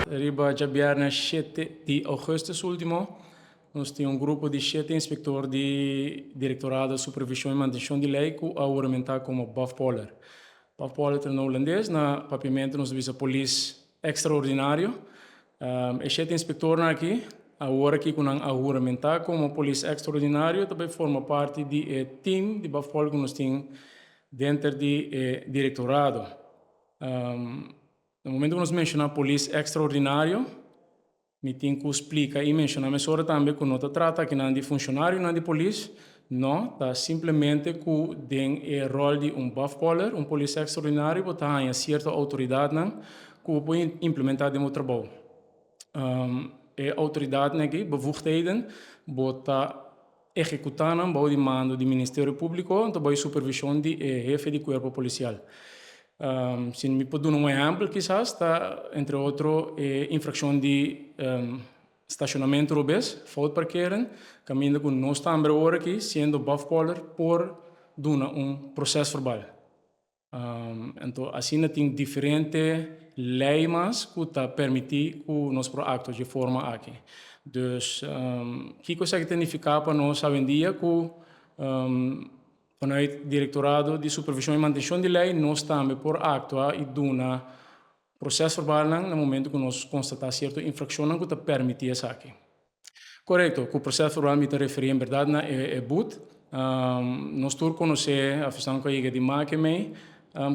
Riba djabièrnè 7 di ougùstùs último, nos tin un grupo di shete inspektor di Direktorado Supervishon i Mantenshon di Lei ku a huramentá komo Bafpoller. Bafpoller ta na hulandes, na papiamentu nos ta bisa polis ekstraordinario. E shete inspektornan aki, awor aki ku nan a huramentá komo polis ekstraordinario, ta bai forma parti di e tim di Bafpoller ku nos tin denter di e direktorado. Na momento ku nos menshoná polis ekstraordinario, mi tin ku splika i menshoná mesora tambe ku no ta trata akinan di funshonarionan di polis, no, ta simplemente ku den e ròl di un bafpoller, un polis ekstraordinario, bo ta haña sierto outoridatnan ku bo por implementá den bo trabou. E outoridatnan aki, bevoegdheden, bo ta ehekutá nan bou di mando di Ministerio Públiko, anto bou di supervishon di e hefe di kuerpo polisial. Si mi por duna un ehèmpel kisas ta entre otro e infrakshon di stashonamentu robes, fout parkeren, kaminda ku nos tambe awor aki siendo bòfpòler por duna un prosèsverbal. Anto asina tin diferente lei mas ku ta permití ku nos por aktua dje forma aki. Dus kiko esaki ta nifiká pa nos awendia ku vanuit Direktorado di Supervishon i Mantenshon di Lei nos tambe por aktua i duna prosèsverbalnan na momentu ku nos konstatá sierto infrakshonnan ku ta permití esaki. Korekto, ku prosèsverbal mi ta referí en bèrdat na e but. Nos tur konosé, afesnan ku a yega di make mei,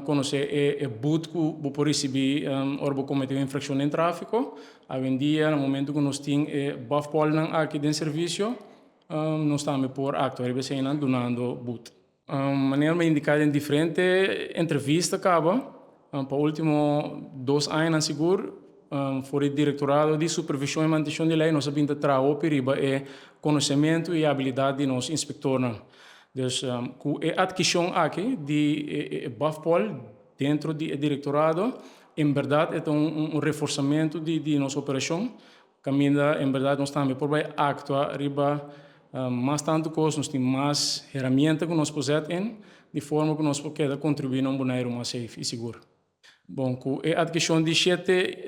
konosé e but ku bo por risibí ora bo kometé un infrakshon den tráfiko. Awendia na momentu ku nos tin e bòfpòlnan aki den servisio, nos tambe por aktua riba eseinan dunando but. Manera mi a indiká den diferente entrevista kaba, pa último dos añanan sigur, for di Direktorado di Supervishon i Mantenshon di Lei nos a bin ta traha hopi riba e konosementu i abilidat di nos inspektornan. Dus ku e atkishon aki di e bafpol dentro di e direktorado, en bèrdat e ta un reforsamentu di nos operashon. Kaminda en bèrdat nos tambe por bai aktua riba mas tantu kos, nos tin mas heramienta ku nos por zet in, di forma ku nos por keda kontribuí na un Boneiru mas safe i sigur. Bon, ku e atkishon di shete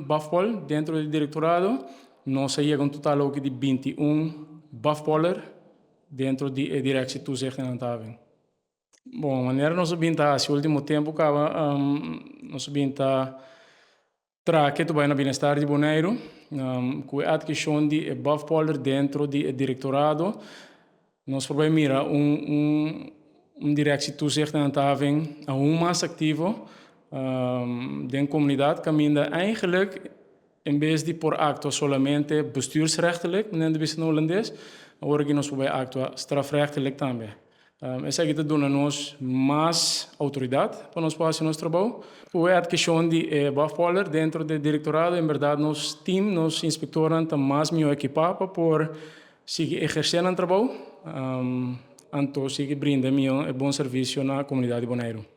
bafpòl dentro di direktorado, nos a yega un total oki di 21 bafpòler dentro di e Directie Toezicht en Handhaving. Bon, manera nos a bin ta hasi último tempu kaba, nos a bin ta Traha ke ta bai na bienestar di Boneiru, ku e atkishon di e bafpolder dentro di e direktorado, nos por bai mira un un Directie Toezicht en Handhaving aun mas aktivo den komunidat kaminda eigenlik en bes di por aktua solamente bestuursrechtelijk, manera nan ta bisa na hulandes, awor aki nos por bai aktua strafrechtelijk tambe. Esaki ta duna nos mas outoridat pa nos por hasi nos trabou. Ku e atkishon di e bafpoller dentro di e direktorado en bèrdat nos tim, nos inspektornan ta mas mihó ekipá pa por sigui ehersé nan trabou anto sigui brinda mihó e bon servisio na komunidat di Boneiru.